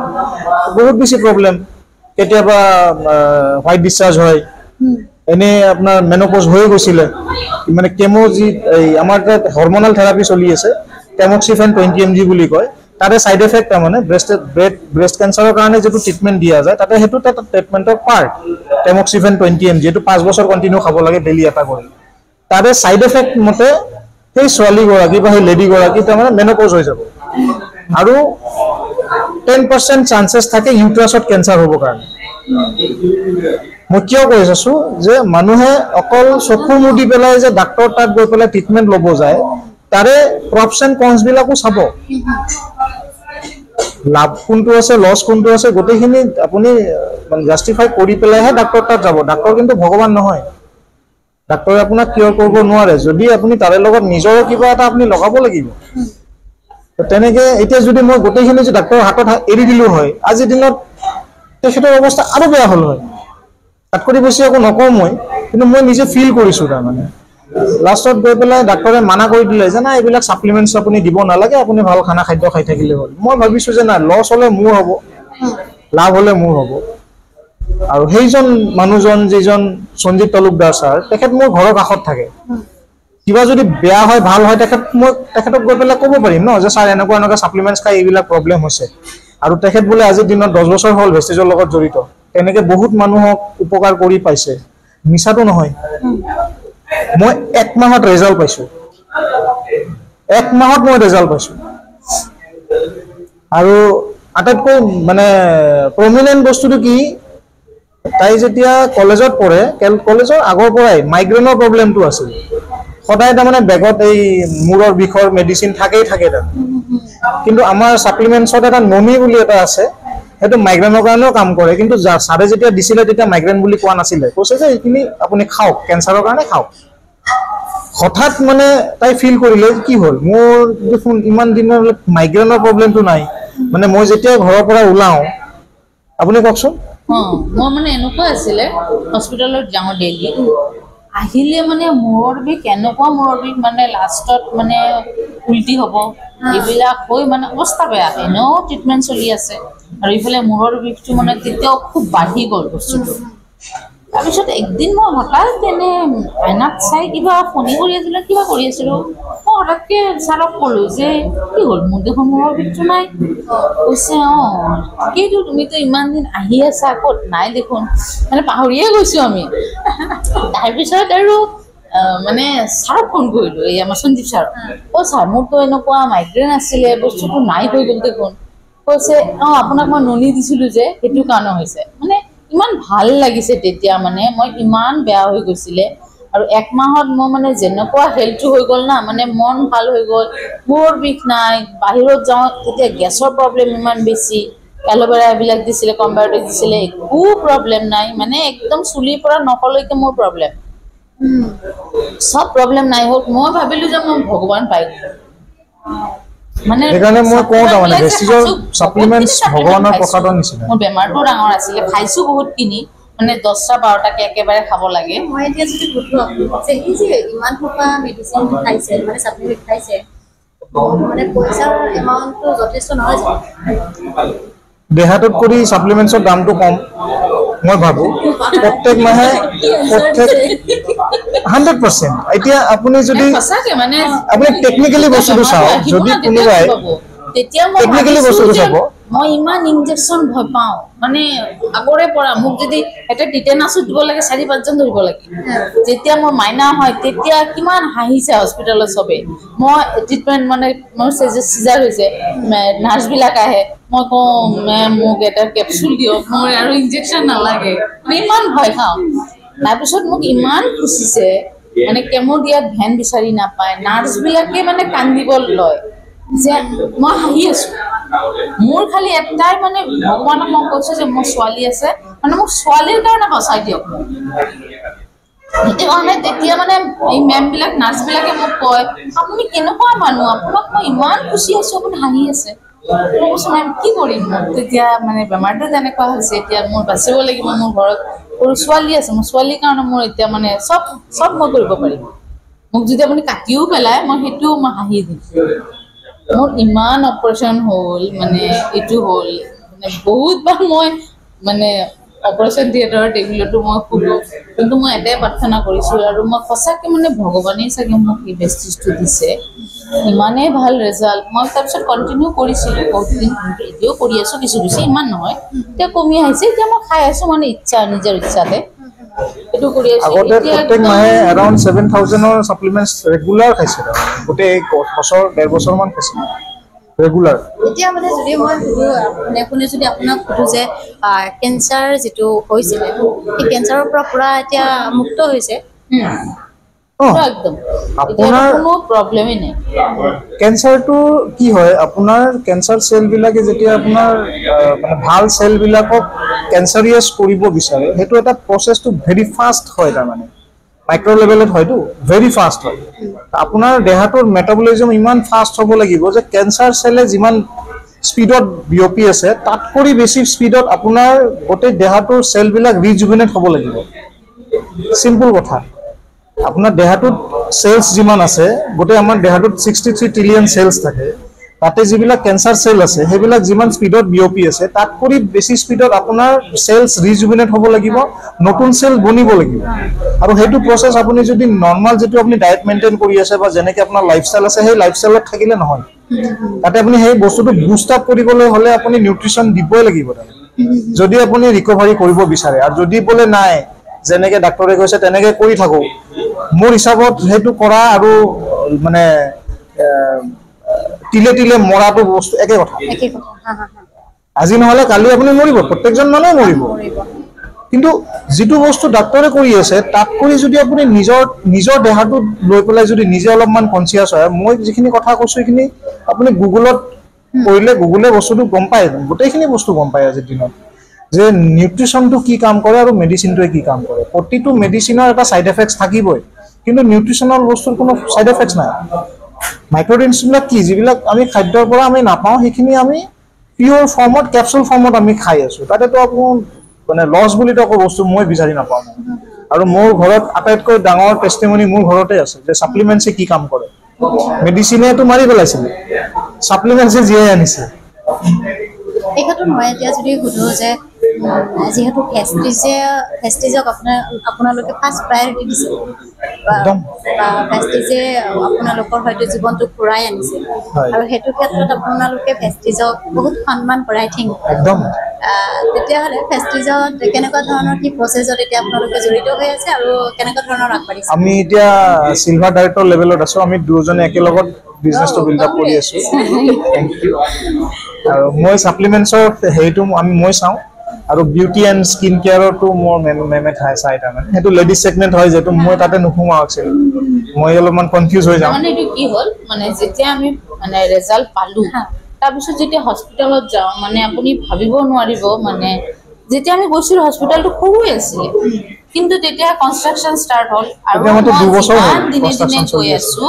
Speaker 1: বহুত বেছি প্ৰব্লেম, কেতিয়াবা হোৱাইট ডিছচাৰ্জ হয়, এনেই আপোনাৰ মেন'পজ হৈ গৈছিলে, মানে কেমো যি এই আমাৰ তাত হৰমনেল থেৰাপি চলি আছে, টেমক্সিফেন 20 mg বুলি কয়, তাৰে ছাইড এফেক্ট তাৰমানে ব্ৰেষ্ট কেঞ্চাৰৰ কাৰণে যিটো ট্ৰিটমেণ্ট দিয়া যায় তাতে সেইটো এটা ট্ৰিটমেণ্টৰ পাৰ্ট, টেমক্সিফেন 20 mg, এইটো 5 বছৰ কণ্টিনিউ খাব লাগে ডেইলি এটা কৰি। তাৰে ছাইড এফেক্ট মতে সেই ছোৱালীগৰাকী বা সেই লেডিগৰাকী তাৰমানে মেন'পজ হৈ যাব আৰু 10% চান্সেছ থাকে ইউট্ৰাছত কেঞ্চাৰ হ'বৰ কাৰণে। মই কিয় কৈ আছো যে মানুহে অকল চকু মুদি পেলাই যে ডাক্তৰ তাত গৈ পেলাই ট্ৰিটমেণ্ট ল'ব যায়, তাৰে প্ৰপছ এণ্ড কনছ বিলাকো চাব, লাভ কোনটো আছে, লছ কোনটো আছে, গোটেইখিনি আপুনি মানে জাষ্টিফাই কৰি পেলাইহে ডাক্তৰ তাত যাব। ডাক্তৰ কিন্তু ভগৱান নহয়, ডাক্তৰে আপোনাক কিয়ৰ কৰিব নোৱাৰে যদি আপুনি তাৰে লগত নিজৰো কিবা এটা আপুনি লগাব লাগিব। তেনেকে এতিয়া যদি মই গোটেইখিনি যদি ডাক্তৰৰ হাতত এৰি দিলো হয়, আজিৰ দিনত তেখেতৰ অৱস্থা আৰু বেয়া হ'ল হয়। তাতকৈ বেছি একো নকওঁ মই, কিন্তু মই নিজে ফিল কৰিছো। তাৰমানে লাষ্টত গৈ পেলাই ডাক্তৰে মানা কৰি দিলে যে নাই, এইবিলাক ছাপ্লিমেণ্টছ আপুনি দিব নালাগে, আপুনি ভাল খানা খাদ্য খাই থাকিলে হ'ল। মই ভাবিছো যে নাই, লছ হ'লে মোৰ হ'ব, লাভ হ'লে মোৰ হ'ব। আৰু সেইজন মানুহজন যিজন সঞ্জীৱ তালুকদাৰ ছাৰ, তেখেত মোৰ ঘৰৰ কাষত থাকে। কিবা যদি বেয়া হয় ভাল হয়, মই তেখেতক গৈ পেলাই ক'ব পাৰিম ন যে ছাৰ এনেকুৱা এনেকুৱা ছাপ্লিমেণ্টছ খাই এইবিলাক প্ৰব্লেম হৈছে। আৰু তেখেত বোলে আজিৰ দিনত 10 বছৰ হ'ল ভেষ্টিজৰ লগত জড়িত, তেনেকে বহুত মানুহক উপকাৰ কৰি পাইছে, মিছাটো নহয়। মই 1 মাহত ৰেজাল্ট পাইছো, 1 মাহত মই ৰেজাল্ট পাইছো। আৰু আটাইতকৈ মানে প্ৰমিনেণ্ট বস্তুটো কি, তাই যেতিয়া কলেজত পঢ়ে, কলেজৰ আগৰ পৰাই মাইগ্ৰেইনৰ প্ৰব্লেমটো আছিল। সদায় তাৰমানে বেগত এই মূৰৰ বিষৰ মেডিচিন থাকেই থাকে তাৰমানে। কিন্তু আমাৰ ছাপ্লিমেণ্টছত এটা ননি বুলি এটা আছে, সেইটো মাইগ্ৰেইনৰ কাৰণেও কাম কৰে। কিন্তু ছাৰে যেতিয়া দিছিলে তেতিয়া মাইগ্ৰেইন বুলি কোৱা নাছিলে, কৈছে যে এইখিনি আপুনি খাওক, কেঞ্চাৰৰ কাৰণে খাওক। হঠাৎ মানে তাই ফিল কৰিলে কি হ'ল, মোৰ দেখোন ইমান দিনৰ মাইগ্ৰেইনৰ প্ৰব্লেমটো নাই, মানে মই যেতিয়া ঘৰৰ পৰা ওলাওঁ। আপুনি কওকচোন।
Speaker 2: মই মানে এনেকুৱা আছিলে, হস্পিটেলত যাওঁ ডেইলি, আহিলে মানে মূৰৰ বিষ, এনেকুৱা মূৰৰ বিষ মানে লাষ্টত মানে উল্টি হ'ব, এইবিলাক হৈ মানে অৱস্থা বেয়া। এনেও ট্ৰিটমেণ্ট চলি আছে আৰু ইফালে মূৰৰ বিষটো মানে তেতিয়াও খুব বাঢ়ি গ'ল বস্তুটো। তাৰপিছত একদিন মই হঠাৎ এনে আইনাত চাই কিবা ফোনে কৰি আছিলোঁ, কিবা কৰি আছিলোঁ, মই হঠাৎকৈ ছাৰক ক'লোঁ যে কি হ'ল, মোৰ দেখোন মূৰৰ বিষটো নাই। কৈছে অঁ ঠিকেইতো, তুমিতো ইমান দিন আহি আছা, ক'ত নাই দেখোন, মানে পাহৰিয়ে গৈছোঁ আমি। তাৰপিছত আৰু মানে ছাৰক ফোন কৰিলোঁ, এই আমাৰ সঞ্জীৱ ছাৰক। অ' ছাৰ, মোৰতো এনেকুৱা মাইগ্ৰেইন আছিলে, বস্তুটো নাই হৈ গ'ল দেখোন। কৈছে অঁ আপোনাক মই ননি দিছিলোঁ যে, সেইটো কাৰণে হৈছে। মানে ইমান ভাল লাগিছে তেতিয়া, মানে মই ইমান বেয়া হৈ গৈছিলে আৰু এক মাহত মই মানে যেনেকুৱা হেল্থটো হৈ গ'ল না, মানে মন ভাল হৈ গ'ল, মূৰৰ বিষ নাই। বাহিৰত যাওঁ তেতিয়া গেছৰ প্ৰব্লেম ইমান বেছি, এল'ভেৰা এইবিলাক দিছিলে, কম্বায়টিক দিছিলে, একো প্ৰব্লেম নাই, মানে একদম চুলিৰ পৰা নখলৈকে মোৰ প্ৰব্লেম, চব প্ৰব্লেম নাই হ'ল। মই ভাবিলোঁ যে মই ভগৱান পাই গ'লো। মানে
Speaker 1: সেইকাৰণে মই কওঁ তাৰমানে ভেষ্টিজৰ ছাপ্লিমেণ্টছ ভগৱানৰ প্ৰসাদৰ নিচিনা।
Speaker 2: মোৰ বেমাৰটো ডাঙৰ আছিলে, খাইছোঁ বহুতখিনি, মানে 10টা 12টাকে একেবাৰে খাব লাগে।
Speaker 3: মই এতিয়া যদি সুধো যে এই যে ইমান সোপা মেডিচিন খাইছে, মানে ছাপ্লিমেণ্ট খাইছে, মানে পইচাৰ এমাউণ্টটো যথেষ্ট নহয় জানো?
Speaker 1: দেহাটোত কৰি ছাপ্লিমেণ্টছৰ দামটো কম মই ভাবোঁ। প্ৰত্যেক মাহে প্ৰত্যেক 100%। এতিয়া আপুনি যদি আপুনি টেকনিকেলি বস্তুটো চাওক, যদি কোনোবাই টেকনিকেলি বস্তুটো চাব,
Speaker 2: মই ইমান ইনজেকশ্যন ভয় পাওঁ, মানে আগৰে পৰা মোক যদি এটা টিটেনাছো দিব লাগে 4-5জন ধৰিব লাগে। যেতিয়া মোৰ মাইনা হয় তেতিয়া কিমান হাঁহিছে হস্পিটেলত চবে। মই ট্ৰিটমেণ্ট মানে মোৰ চিজাৰ হৈছে, নাৰ্ছবিলাক আহে, মই কওঁ মেম মোক এটা কেপচুল দিয়ক, মোৰ আৰু ইনজেকশ্যন নালাগে, মানে ইমান ভয় খাওঁ। তাৰপিছত মোক ইমান খুচিছে, মানে কেমো দিয়াত ভেন বিচাৰি নাপায়, নাৰ্ছবিলাকে মানে কান্দিব লয় যে মই হাঁহি আছো। মোৰ খালি এটাই মানে ভগৱানক মই কৈছো যে মোৰ ছোৱালী আছে, মানে মোক ছোৱালীৰ কাৰণে বচাই দিয়ক মোক। সেইটো কাৰণে তেতিয়া মানে এই মেমবিলাক নাৰ্ছবিলাকে মোক কয় আপুনি কেনেকুৱা মানুহ, আপোনাক মই ইমান খুচি আছো, আপুনি হাঁহি আছে। মই কৈছো মেম কি কৰিম, মোক তেতিয়া মানে বেমাৰটো তেনেকুৱা হৈছে, এতিয়া মোৰ বাচিব লাগিব, মোৰ ঘৰত সৰু ছোৱালী আছে, মোৰ ছোৱালীৰ কাৰণে মোৰ এতিয়া মানে চব চব মই কৰিব পাৰিম। মোক যদি আপুনি কাটিও পেলাই মই সেইটোও মই হাঁহি দিম। মোৰ ইমান অপাৰেশ্যন হ'ল, মানে এইটো হ'ল, মানে বহুতবাৰ মই মানে অপাৰেশ্যন থিয়েটাৰৰ টেবুলতো মই শুলো, কিন্তু মই এটাই প্ৰাৰ্থনা কৰিছোঁ আৰু মই সঁচাকৈ মানে ভগৱানেই চাগে মোক এই বেষ্টিজটো দিছে, ইমানেই ভাল ৰেজাল্ট। মই তাৰপিছত কণ্টিনিউ কৰিছিলোঁ বহুত দিন, এতিয়াও কৰি আছোঁ কিছু কিছু, ইমান নহয়, এতিয়া কমি আহিছে। এতিয়া মই খাই আছোঁ মানে ইচ্ছা, নিজৰ ইচ্ছাতে এইটো কৰি আছোঁ।
Speaker 1: আগতে প্ৰত্যেক মাহে এৰাউণ্ড 7000ৰ ছাপ্লিমেণ্টছ ৰেগুলাৰ খাইছে, গোটেই বছৰ 1.5 বছৰমান খাইছে ৰেগুলাৰ।
Speaker 3: এতিয়া মানে যদি মই সুধো, মানে কোনে যদি আপোনাক সুধো যে কেঞ্চাৰ যিটো হৈছিলে সেই কেঞ্চাৰৰ পৰা পুৰা এতিয়া মুক্ত হৈছে?
Speaker 2: একদম, আপোনাৰ কোনো প্ৰব্লেমেই নাই।
Speaker 1: কেঞ্চাৰটো কি হয়, আপোনাৰ কেঞ্চাৰ চেলবিলাকে যেতিয়া আপোনাৰ মানে ভাল চেলবিলাকক কেঞ্চাৰিয়াছ কৰিব বিচাৰে, সেইটো এটা প্ৰচেছটো ভেৰি ফাষ্ট হয়, তাৰমানে মাইক্ৰ' লেভেলত হয়তো ভেৰি ফাষ্ট হয়। আপোনাৰ দেহাটোৰ মেটাবলিজম ইমান ফাষ্ট হ'ব লাগিব যে কেঞ্চাৰ চেলে যিমান স্পীডত বিয়পি আছে তাতকৈ বেছি স্পীডত আপোনাৰ গোটেই দেহাটোৰ চেলবিলাক ৰিজুভিনেট হ'ব লাগিব। চিম্পল কথা, আপোনাৰ দেহাটোত চেলছ যিমান আছে, গোটেই আমাৰ দেহাটোত 63 ট্ৰিলিয়ন চেলছ থাকে, তাতে যিবিলাক কেঞ্চাৰ চেল আছে সেইবিলাক যিমান স্পীডত বিয়পি আছে তাতকৈ বেছি স্পীডত আপোনাৰ চেলছ ৰিজুভিনেট হ'ব লাগিব, নতুন চেল বনিব লাগিব। আৰু সেইটো প্ৰচেছ আপুনি যদি নৰ্মেল যিটো আপুনি ডায়েট মেইনটেইন কৰি আছে বা যেনেকৈ আপোনাৰ লাইফষ্টাইল আছে সেই লাইফষ্টাইলত থাকিলে নহয়, তাতে আপুনি সেই বস্তুটো বুষ্ট আপ কৰিবলৈ হ'লে আপুনি নিউট্ৰিশ্যন দিবই লাগিব তাতে, যদি আপুনি ৰিকভাৰী কৰিব বিচাৰে। আৰু যদি বোলে নাই যেনেকৈ ডাক্তৰে কৈছে তেনেকৈ কৰি থাকোঁ, মোৰ হিচাপত সেইটো কৰা আৰু মানে তিলে তিলে মৰাটো বস্তু একে কথা। আজি নহ'লে কালি আপুনি মৰিব, প্ৰত্যেকজন মানুহে মৰিব। কিন্তু যিটো বস্তু ডাক্তৰে কৰি আছে তাত কৰি যদি আপুনি নিজৰ নিজৰ দেহাটো লৈ পেলাই যদি নিজে অলপমান কনচিয়াছ হয়, মই যিখিনি কথা কৈছোঁ সেইখিনি আপুনি গুগলত কৰিলে গুগলে বস্তুটো গম পায়, গোটেইখিনি বস্তু গম পায় আজিৰ দিনত যে নিউট্ৰিশ্যনটো কি কাম কৰে আৰু মেডিচিনটোৱে কি কাম কৰে। প্ৰতিটো মেডিচিনৰ এটা ছাইড এফেক্টছ থাকিবই, কিন্তু নিউট্ৰিশ্যনেল বস্তুৰ কোনো ছাইড এফেক্টছ নাই। মাইক্ৰ'নিউট্ৰিয়েণ্টছবিলাক কি, যিবিলাক আমি খাদ্যৰ পৰা আমি নাপাওঁ, সেইখিনি আমি পিয়'ৰ ফৰ্মত কেপচুল ফৰ্মত আমি খাই আছোঁ। তাতেতো আপোনাৰ মানে লছ বুলিতো একো বস্তু মই বিচাৰি নাপাওঁ। আৰু মোৰ ঘৰত আটাইতকৈ ডাঙৰ টেষ্টিমনি মোৰ ঘৰতে আছে যে ছাপ্লিমেণ্টছে কি কাম কৰে। মেডিচিনেতো মাৰি পেলাইছিলে, ছাপ্লিমেণ্টছে জীয়াই আনিছে।
Speaker 3: এই ক্ষেত্ৰত মই এতিয়া যদি সোধোঁ যে যিহেতু ভেষ্টিজক আপোনালোকে ফাৰ্ষ্ট প্ৰায়ৰিটি দিছে বা ভেষ্টিজে আপোনালোকৰ হয়তো জীৱনটো ঘূৰাই আনিছে, আৰু সেইটো ক্ষেত্ৰত আপোনালোকে ভেষ্টিজক বহুত সন্মান কৰে, আই থিংক।
Speaker 1: একদম।
Speaker 3: তেতিয়াহ'লে ভেষ্টিজত কেনেকুৱা ধৰণৰ কি প্ৰচেছত এতিয়া আপোনালোকে জড়িত হৈ আছে আৰু কেনেকুৱা ধৰণৰ আগবাঢ়িছে?
Speaker 1: আমি এতিয়া চিলভাৰ ডাইৰেক্টৰ লেভেলত আছোঁ। আমি দুজনে একেলগত বিজনেছটো বিল্ড আপ কৰি আছোঁ। Thank U. আৰু মই ছাপ্লিমেণ্টছৰ হেৰিটো মই চাওঁ, আৰু বিউটি এণ্ড স্কিন কেয়াৰতো মোৰ মেমে চাই। তাৰমানে সেইটো লেডিজ ছেগমেণ্ট হয়, যিহেতু মই তাতে নোসোমাওঁ একচুৱেলি, মই অলপমান কনফিউজ হৈ যাওঁ।
Speaker 2: মানে এইটো কি হ'ল, মানে যেতিয়া আমি মানে ৰেজাল্ট পালো, তাৰপিছত যেতিয়া হস্পিটেলত যাওঁ, মানে আপুনি ভাবিব নোৱাৰিব, মানে যেতিয়া আমি গৈছিলোঁ হস্পিটেলটো সৰুৱে আছিলে, কিন্তু তেতিয়া কনষ্ট্ৰাকশ্যন ষ্টাৰ্ট হ'ল আৰু দিনে দিনে গৈ আছো।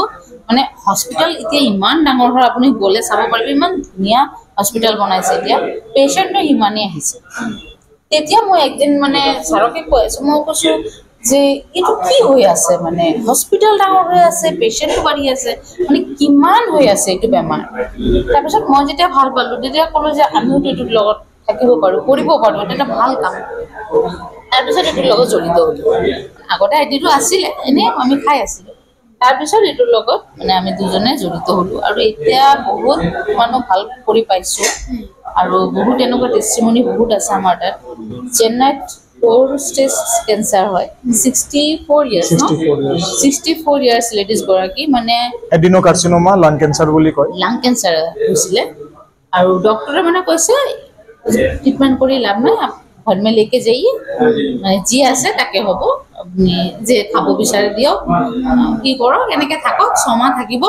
Speaker 2: মানে হস্পিটেল এতিয়া ইমান ডাঙৰ হ'ল, আপুনি গ'লে চাব পাৰিব, ইমান ধুনীয়া হস্পিটেল বনাইছে। এতিয়া পেচেণ্টো সিমানেই আহিছে। তেতিয়া মই একদিন মানে ছাৰকে কৈ আছো, মই কৈছো যে এইটো কি হৈ আছে, মানে হস্পিটেল ডাঙৰ হৈ আছে, পেচেণ্টো বাঢ়ি আছে, মানে কিমান হৈ আছে এইটো বেমাৰ। তাৰপিছত মই যেতিয়া ভাল পালো, তেতিয়া ক'লো যে আমিওতো এইটোৰ লগত থাকিব পাৰোঁ, কৰিব পাৰোঁ, এইটো এটা ভাল কাম। তাৰপিছত এইটোৰ লগত জড়িত হ'লো। আগতে আইডিটো আছিলে, এনেই আমি খাই আছিলোঁ। তাৰপিছত এইটোৰ লগত মানে আমি দুজনে জড়িত হ'লো আৰু এতিয়া বহুত মানুহ ভাল কৰি পাইছোঁ। আৰু বহুত এনেকুৱা টেষ্টিমনি বহুত আছে আমাৰ তাত। চেন্নাইত 4 ষ্টেজ কেঞ্চাৰ হয়, 64 ইয়াৰ্ছ ন, 64 ইয়াৰ্ছ লেডিজ গৰাকী, মানে
Speaker 1: এডিনোকাৰ্চিনোমা লাং কেঞ্চাৰ বুলি কয়,
Speaker 2: লাং কেঞ্চাৰ হৈছিলে। আৰু ডক্টৰে মানে কৈছে ট্ৰিটমেণ্ট কৰি লাভ নাই, ঘৰ মে লেকে যাইয়ে, মানে যি আছে তাকে হ'ব, আপুনি যে খাব বিচাৰে দিয়ক, কি কৰক, এনেকে থাকক, ছমাহ থাকিব,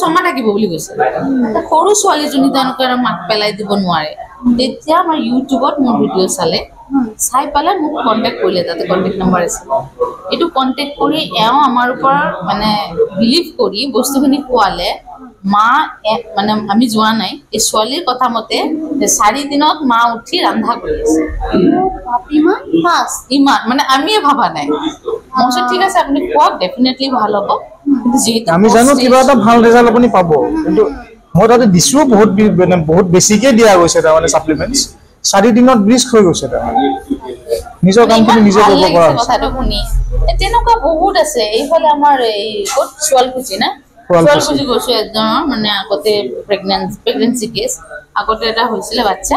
Speaker 2: ছমাহ থাকিব বুলি কৈছে। সৰু ছোৱালীজনী তেওঁলোকে মাক পেলাই দিব নোৱাৰে। তেতিয়া আমাৰ ইউটিউবত মোৰ ভিডিঅ' চালে, চাই পেলাই মোক কণ্টেক্ট কৰিলে, তাতে কণ্টেক্ট নম্বৰ আছে। এইটো কণ্টেক্ট কৰি এওঁ আমাৰ ওপৰত মানে বিলিভ কৰি বস্তুখিনি খোৱালে। মা মানে আমি যোৱা নাই, এই ছোৱালীৰ কথা মতে 4 দিনত মা উঠি ৰন্ধা কৰি আছে।
Speaker 3: ইমান ফাষ্ট,
Speaker 2: ইমান মানে আমিয়ে ভাবা নাই। মই কৈছোঁ ঠিক আছে আপুনি খোৱাক, ডেফিনেটলি ভাল হ'ব। যিহেতু
Speaker 1: আমি জানো কিবা এটা ভাল ৰেজাল্ট আপুনি পাব, কিন্তু মই তাতে দিছোঁ বহুত, মানে বহুত বেছিকে দিয়া গৈছে তাৰমানে ছাপ্লিমেণ্টছ। 4 দিনত ব্ৰিস্ক হৈ গৈছে তাৰমানে, নিজৰ কামখিনি নিজে কৰিব পৰা হৈছে।
Speaker 2: কথাটো শুনি তেনেকুৱা বহুত আছে। এইফালে আমাৰ এই ক'ত শুৱালকুছি না, শুৱালকুছি গৈছো এজনৰ, মানে আগতে প্ৰেগনেঞ্চি কেছ আগতে এটা হৈছিলে, বাচ্চা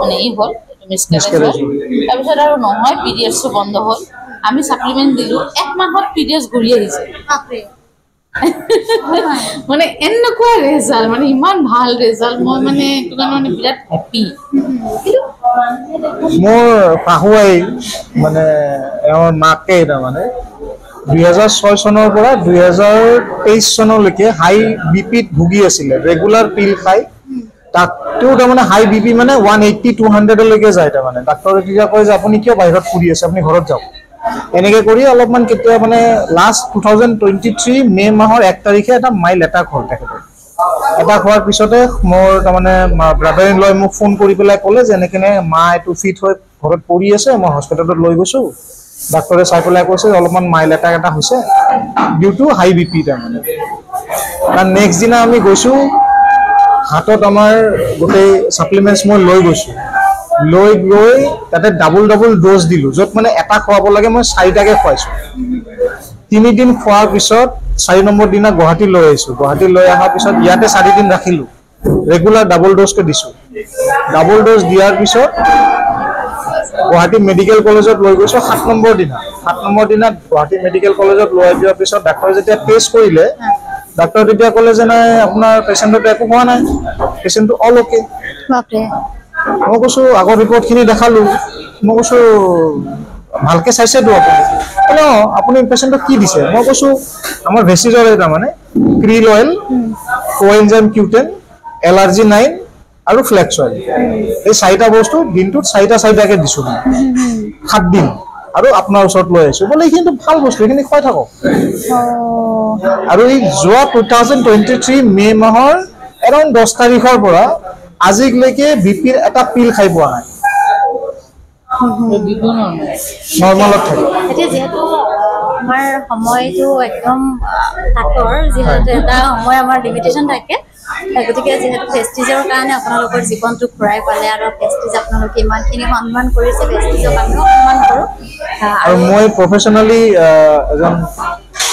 Speaker 2: মানে ই হ'ল মিছকেৰেজ হ'ল, তাৰপিছত আৰু নহয়, পিৰিয়ডছটো বন্ধ হ'ল। আমি ছাপ্লিমেণ্ট দিলোঁ, 1 মাহত পিৰিয়ডছ ঘূৰি আহিছে। মানে এনেকুৱা ৰেজাল্ট, মানে ইমান ভাল ৰেজাল্ট, মই মানে এইটো কাৰণে মানে বিৰাট হেপ্পী।
Speaker 1: মোৰ শাহুৱাই মানে এওঁৰ মাকে তাৰমানে 2006 চনৰ পৰা 2023 চনলৈকে হাই বি পিত ভুগি আছিলে, ৰেগুলাৰ পিল খাই। তাকতেও তাৰমানে হাই বি পি মানে 180 200লৈকে যায়। তাৰমানে ডাক্তৰে তেতিয়া কয় যে আপুনি কিয় বাহিৰত ফুৰি আছে, আপুনি ঘৰত যাওক। এনেকে কৰি অলপমান কেতিয়া মানে লাষ্ট 2023 মে' মাহৰ 1 তাৰিখে এটা মাইল এটাক হ'ল তেখেতৰ। এটাক হোৱাৰ পিছতে মোৰ তাৰমানে ব্ৰাদাৰ ইন লয় মোক ফোন কৰি পেলাই ক'লে যে এনেকেনে মা এইটো ফিট হৈ ঘৰত পৰি আছে, মই হস্পিটেলত লৈ গৈছোঁ, ডাক্তৰে চাই পেলাই কৈছে অলপমান মাইল এটাক এটা হৈছে due to high B P. তাৰমানে তাৰ নেক্সট দিনা আমি গৈছোঁ, হাতত আমাৰ গোটেই ছাপ্লিমেণ্টছ মই লৈ গৈছোঁ, লৈ গৈ তাতে ডাবল ডাবল ড'জ দিলোঁ, য'ত মানে এটা খুৱাব লাগে মই 4টাকে খুৱাইছোঁ। 3 দিন খোৱাৰ পিছত 4 নম্বৰ দিনা গুৱাহাটী লৈ আহিছোঁ। গুৱাহাটী লৈ অহাৰ পিছত ইয়াতে 4 দিন ৰাখিলোঁ, ৰেগুলাৰ ডাবল ড'জকে দিছোঁ। ডাবল ড'জ দিয়াৰ পিছত গুৱাহাটী মেডিকেল কলেজত লৈ গৈছোঁ 7 নম্বৰ দিনা। 7 নম্বৰ দিনা গুৱাহাটী মেডিকেল কলেজত লৈ যোৱাৰ পিছত ডাক্তৰে যেতিয়া টেষ্ট কৰিলে, ডাক্তৰে তেতিয়া ক'লে যে নাই আপোনাৰ পেচেণ্টৰ একো হোৱা নাই, পেচেণ্টটো অল অ'কে।
Speaker 3: বাপৰে।
Speaker 1: মই কৈছোঁ আগৰ ৰিপৰ্টখিনি দেখালোঁ, মই কৈছোঁ ভালকৈ চাইছেতো আপুনি? ক'লে অঁ, আপুনি পেচেণ্টক কি দিছে? মই কৈছোঁ আমাৰ ভেষ্টিজৰ তাৰমানে krill oil, coenzyme Q10, L-arginine আৰু ফ্লেক্স অইল, এই চাৰিটা বস্তু দিনটোত চাৰিটা চাৰিটাকে দিছোঁ মই 7 দিন, আৰু আপোনাৰ ওচৰত লৈ আহিছোঁ। বোলে এইখিনিতো ভাল বস্তু, এইখিনি খুৱাই থাকক। আৰু এই যোৱা 2023 মে' মাহৰ এৰাউণ্ড 10 তাৰিখৰ পৰা আজিলৈকে বি পিৰ এটা পিল খাই পোৱা নাই, নৰ্মেলত থাকে।
Speaker 3: এতিয়া যিহেতু আমাৰ সময়টো একদম তাকৰ, যিহেতু এটা সময় আমাৰ লিমিটেশ্যন থাকে, গতিকে যিহেতু ভেষ্টিজৰ কাৰণে আপোনালোকৰ জীৱনটো ঘূৰাই পালে আৰু ভেষ্টিজ আপোনালোকে ইমানখিনি সন্মান কৰিছে, ভেষ্টিজক আমিও সন্মান কৰোঁ।
Speaker 1: আৰু মই প্ৰফেচনেলি এজন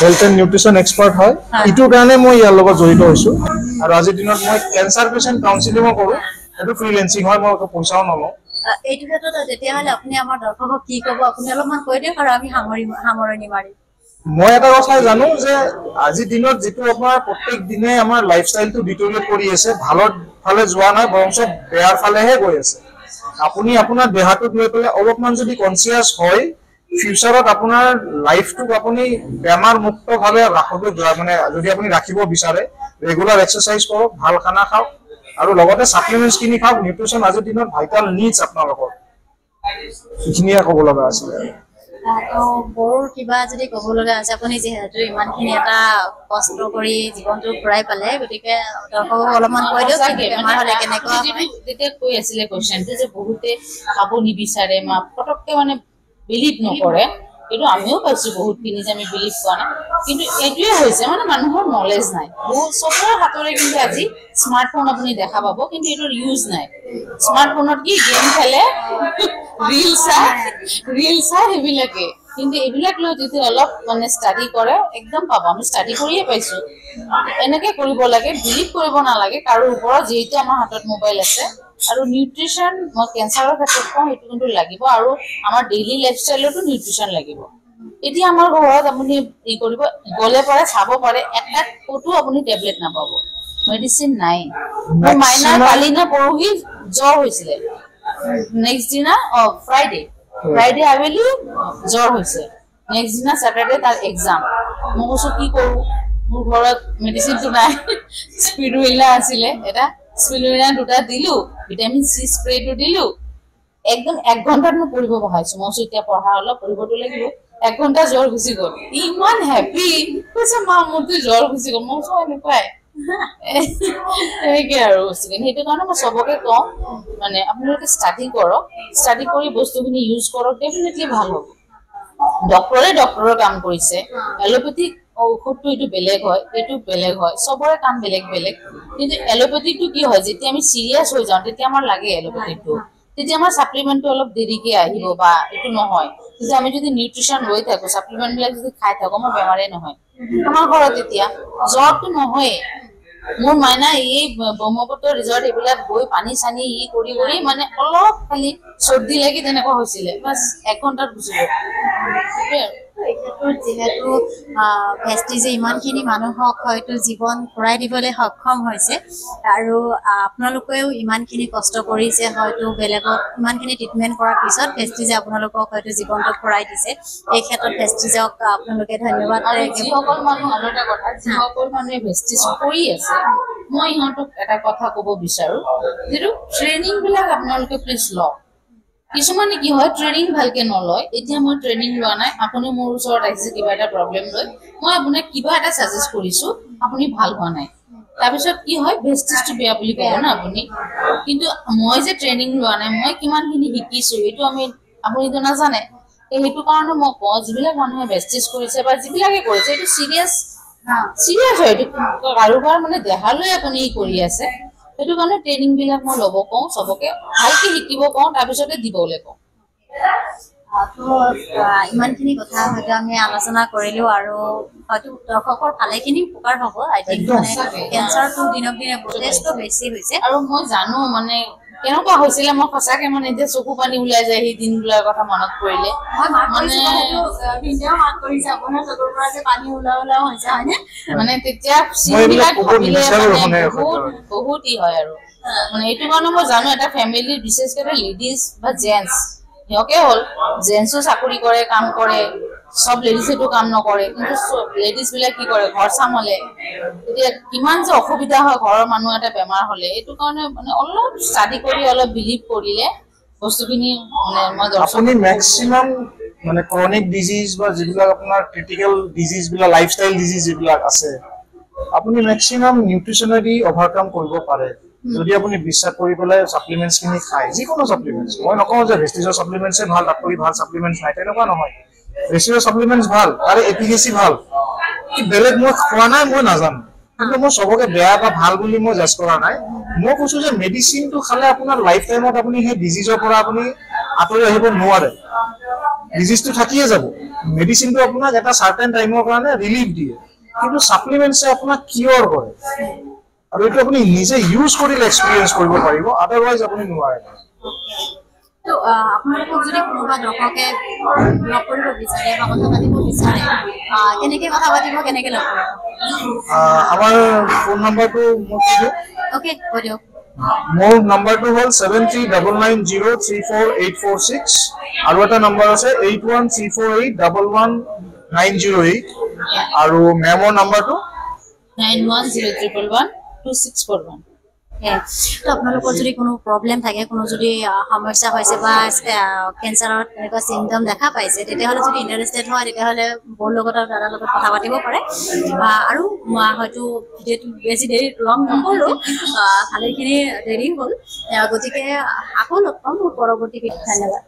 Speaker 1: হেল্থ এণ্ড নিউট্ৰিচন এক্সপাৰ্ট হয়, এইটোৰ কাৰণে মই ইয়াৰ লগত জড়িত হৈছোঁ। আৰু আজিৰ দিনত মই কেঞ্চাৰ পেচেণ্ট কাউন্সিলিঙো কৰোঁ, সেইটো ফ্ৰীলেন্সিং হয়, মই একো পইচাও নলওঁ।
Speaker 3: এইটো ক্ষেত্ৰত তেতিয়াহ'লে আপুনি আমাৰ দৰ্শকক কি ক'ব, আপুনি অলপমান কৈ দিয়ক আৰু আমি সামৰণি মাৰিম।
Speaker 1: মই এটা কথাই জানো যে আজিৰ দিনত যিটো আপোনাৰ প্ৰত্যেক দিনে আমাৰ লাইফষ্টাইলটো ডিটৰিয়েট কৰি আছে, ভালৰ ফালে যোৱা নাই, বৰঞ্চ বেয়াৰ ফালেহে গৈ আছে। আপুনি আপোনাৰ দেহাটোক লৈ পেলাই অলপমান যদি কনচিয়াছ হয়, ফিউচাৰত আপোনাৰ লাইফটোক আপুনি বেমাৰ মুক্তভাৱে ৰাখিব, মানে যদি আপুনি ৰাখিব বিচাৰে, ৰেগুলাৰ এক্সাৰচাইজ কৰক, ভাল খানা খাওক, আৰু লগতে ছাপ্লিমেণ্টছখিনি খাওক। নিউট্ৰিচন আজিৰ দিনত ভাইটেল নিডছ আপোনালোকৰ, সেইখিনিয়ে ক'ব লগা আছিলে।
Speaker 3: তো বৌৰ কিবা যদি ক'ব লগা আছে, আপুনি যিহেতু ইমানখিনি এটা কষ্ট কৰি জীৱনটো ঘূৰাই পালে, গতিকে দৰ্শকক অলপমান কৈ দিয়ক বেমাৰ হ'লে কেনেকুৱা হয়।
Speaker 2: তেতিয়া কৈ আছিলে কুৱেশ্যনটো যে বহুতে খাব নিবিচাৰে, মা পটককে মানে বিলিভ নকৰে, এইটো আমিও পাইছো বহুতখিনি যে আমি বিলিভ পোৱা নাই, কিন্তু এইটোৱে হৈছে মানে মানুহৰ নলেজ নাই। বহুত চবৰে হাতৰে কিন্তু আজি স্মাৰ্টফোন আপুনি দেখা পাব, কিন্তু এইটোৰ ইউজ নাই। স্মাৰ্টফোনত কি গেম খেলে, ৰিল চাই সেইবিলাকে, কিন্তু এইবিলাক লৈ যদি অলপ মানে ষ্টাডি কৰে একদম পাব। আমি ষ্টাডি কৰিয়ে পাইছো। এনেকে কৰিব লাগে, বিলিভ কৰিব নালাগে কাৰো ওপৰত, যিহেতু আমাৰ হাতত মোবাইল আছে। আৰু নিউট্ৰিচন মই কেঞ্চাৰৰ ক্ষেত্ৰত কওঁ, সেইটো কিন্তু লাগিব, আৰু আমাৰ ডেইলি লাইফষ্টাইলতো নিউট্ৰিচন লাগিব। এতিয়া আমাৰ ঘৰত আপুনি ই কৰিব গ'লে পাৰে চাব পাৰে, এটা ক'তো আপুনি টেবলেট নাপাব, মেডিচিন নাই। মোৰ মাইনাৰ কালি না পৰহি জ্বৰ হৈছিলে, নেক্সট দিনা ফ্ৰাইডে আবেলি জ্বৰ হৈছে, নেক্সট দিনা চেটাৰডে তাৰ এক্সাম। মই কৈছো কি কৰোঁ, মোৰ ঘৰত মেডিচিনটো নাই, স্পিৰুলিনা আছিলে এটা, স্পিৰুলিনা দুটা দিলো, ভিটামিন চি স্প্ৰেটো দিলো, একদম 1 ঘণ্টাত মই পঢ়িব বহাইছো। মই কৈছো এতিয়া পঢ়া অলপ পঢ়িবতো লাগিব, 1 ঘণ্টা জ্বৰ গুচি গ'ল। ইমান হেপী, কৈছে মা মোৰতো জ্বৰ গুচি গ'ল। মই কৈছো এনেকুৱাই তেনেকে আৰু বস্তুখিনি। সেইটো কাৰণে মই চবকে কওঁ মানে আপোনালোকে ষ্টাডি কৰক, ষ্টাডি কৰি বস্তুখিনি ইউজ কৰক, ডেফিনেটলি ভাল হ'ব। ডক্টৰে ডক্টৰৰ কাম কৰিছে, এলোপেথিক ঔষধটো এইটো বেলেগ হয়, এইটো বেলেগ হয়, চবৰে কাম বেলেগ বেলেগ। কিন্তু এলোপেথিকটো কি হয়, যেতিয়া আমি চিৰিয়াছ হৈ যাওঁ তেতিয়া আমাৰ লাগে এলোপেথিকটো, তেতিয়া আমাৰ ছাপ্লিমেণ্টটো অলপ দেৰিকে আহিব বা এইটো নহয়। কিন্তু আমি যদি নিউট্ৰিচন লৈ থাকো, ছাপ্লিমেণ্ট বিলাক যদি খাই থাকো, আমাৰ বেমাৰেই নহয়। আমাৰ ঘৰত এতিয়া জ্বৰটো নহয়ে। মোৰ মাইনা এই ব্ৰহ্মপুত্ৰ ৰিজৰ্ট এইবিলাক গৈ পানী চানী ই কৰি কৰি মানে অলপ খালি চৰ্দি লাগি তেনেকুৱা হৈছিলে, বাছ 1 ঘণ্টাত গুচি গ'ল। সেইটোৱে আৰু।
Speaker 3: এই ক্ষেত্ৰত যিহেতু ভেষ্টিজে ইমানখিনি মানুহক হয়তো জীৱন ঘূৰাই দিবলৈ সক্ষম হৈছে, আৰু আপোনালোকেও ইমানখিনি কষ্ট কৰিছে, হয়তো বেলেগত ইমানখিনি ট্ৰিটমেণ্ট কৰাৰ পিছত ভেষ্টিজে আপোনালোকক হয়তো জীৱনটো ঘূৰাই দিছে। এই ক্ষেত্ৰত ভেষ্টিজক আপোনালোকে ধন্যবাদ।
Speaker 2: যিসকল মানুহ, আৰু এটা কথা, যিসকল মানুহে ভেষ্টিজ কৰি আছে, মই ইহঁতক এটা কথা ক'ব বিচাৰো, যিটো ট্ৰেইনিং বিলাক আপোনালোকে প্লিজ লওক। কিছুমানে কি হয় ট্ৰেইনিং ভালকে নলয়। এতিয়া মই ট্ৰেইনিং লোৱা নাই, আপুনি মোৰ ওচৰত আহিছে কিবা এটা প্ৰব্লেম লৈ, মই আপোনাক কিবা এটা ছাজেষ্ট কৰিছো, আপুনি ভাল হোৱা নাই, তাৰপিছত কি হয় ভেষ্টিজটো বেয়া বুলি ক'ব ন আপুনি। কিন্তু মই যে ট্ৰেইনিং লোৱা নাই, মই কিমানখিনি শিকিছো এইটো আপুনিতো নাজানে। সেইটো কাৰণে মই কওঁ, যিবিলাক মানুহে ভেষ্টিজ কৰিছে বা যিবিলাকে কৰিছে, এইটো চিৰিয়াছ চিৰিয়াছ হয়, এইটো কাৰোবাৰ মানে দেহালৈ আপুনি কৰি আছে। সেইটো কাৰণে ট্ৰেইনিং বিলাক মই ল'ব কওঁ, চবকে ভালকে শিকিব কওঁ, তাৰপিছতে দিবলৈ কওঁ।
Speaker 3: তো ইমানখিনি কথা হয়তো আমি আলোচনা কৰিলো, আৰু হয়তো দৰ্শকৰ ভালেখিনি উপকাৰ হ'ব। আই থিংক মানে কেঞ্চাৰটো দিনক দিনে যথেষ্ট বেছি হৈছে,
Speaker 2: আৰু মই জানো মানে কেনেকুৱা হৈছিলে, মই সঁচাকে মানে এতিয়া চকু পানী ওলাই যায় সেই দিনবিলাকৰ কথা মনত পৰিলে। মানে তেতিয়া চিনবিলাক ভাবিলে মানে বহুত বহুত ই হয় আৰু মানে এইটো কাৰণে মই জানো এটা ফেমিলিৰ বিশেষকৈ লেডিজ বা জেণ্টছ সিহঁকে হ'ল, জেণ্টছো চাকৰি কৰে, কাম কৰে, চব লেডিছেতো কাম নকৰে, কিন্তু লেডিজ বিলাক কি কৰে, ঘৰ চামলে এতিয়া কিমান যে অসুবিধা হয় ঘৰৰ মানুহ এটা বেমাৰ হলে। এইটো কাৰণে মানে অলপ ষ্টাডি কৰি অলপ বিলিভ কৰিলে বস্তুখিনি মানে মই
Speaker 1: আপুনি মেক্সিমাম মানে ক্ৰনিক ডিজিজ বা যিবিলাক আপোনাৰ ক্ৰিটিকেল ডিজিজ বিলাক, লাইফষ্টাইল ডিজিজ যিবিলাক আছে, আপুনি মেক্সিমাম নিউট্ৰিচনেদি অভাৰকাম কৰিব পাৰে যদি আপুনি বিশ্বাস কৰি পেলাই ছাপ্লিমেণ্টছ খিনি খায়। যিকোনো ছাপ্লিমেণ্টছ, মই নকওঁ যে ভেষ্টিজৰ ছাপ্লিমেণ্টছে ভাল, তাতকৈ ভাল ছাপ্লিমেণ্টছ নাই, তেনেকুৱা নহয়। ভেষ্টিজৰ ছাপ্লিমেণ্টছ ভাল, তাৰে এফিকেচি ভাল, বেলেগ মই খোৱা নাই, মই নাজানো, কিন্তু মই চবকে বেয়া বা ভাল বুলি মই জাজ কৰা নাই। মই কৈছো যে মেডিচিনটো খালে আপোনাৰ লাইফ টাইমত আপুনি সেই ডিজিজৰ পৰা আপুনি আঁতৰি আহিব নোৱাৰে, ডিজিজটো থাকিয়ে যাব। মেডিচিনটো আপোনাক এটা চাৰ্টেন টাইমৰ কাৰণে ৰিলিফ দিয়ে, কিন্তু ছাপ্লিমেণ্টছে আপোনাক কিয়ৰ কৰে, আৰু এইটো আপুনি নিজে ইউজ কৰিলে এক্সপিৰিয়েঞ্চ কৰিব পাৰিব, আদাৰৱাইজ আপুনি নোৱাৰে।
Speaker 3: তো আপোনালোকক যদি কোনোবা দৰ্শকে লগ কৰিব বিচাৰে বা কথা পাতিব বিচাৰে, কেনেকে কথা পাতিব, কেনেকে লগ কৰিব?
Speaker 1: আমাৰ ফোন নাম্বাৰটো মই কৈ দিওঁ।
Speaker 3: অ'কে, কৈ দিয়ক।
Speaker 1: মোৰ নাম্বাৰটো হ'ল 7399034846, আৰু এটা নাম্বাৰ আছে 8134811908, আৰু মেমৰ নাম্বাৰটো
Speaker 2: 9101112641।
Speaker 3: তো আপোনালোকৰ যদি কোনো প্ৰব্লেম থাকে, কোনো যদি সমস্যা হৈছে বা কেঞ্চাৰত তেনেকুৱা চিমটম দেখা পাইছে, তেতিয়াহ'লে যদি ইণ্টাৰেষ্টেড হয় তেতিয়াহ'লে বৌৰ লগত আৰু দাদাৰ লগত কথা পাতিব পাৰে। আৰু মই হয়তো ভিডিঅ'টো বেছি দেৰি লং নকৰোঁ, ভালেখিনি দেৰি হ'ল, গতিকে আকৌ লগ পাম মোৰ পৰৱৰ্তী ভিডিঅ'ত। ধন্যবাদ।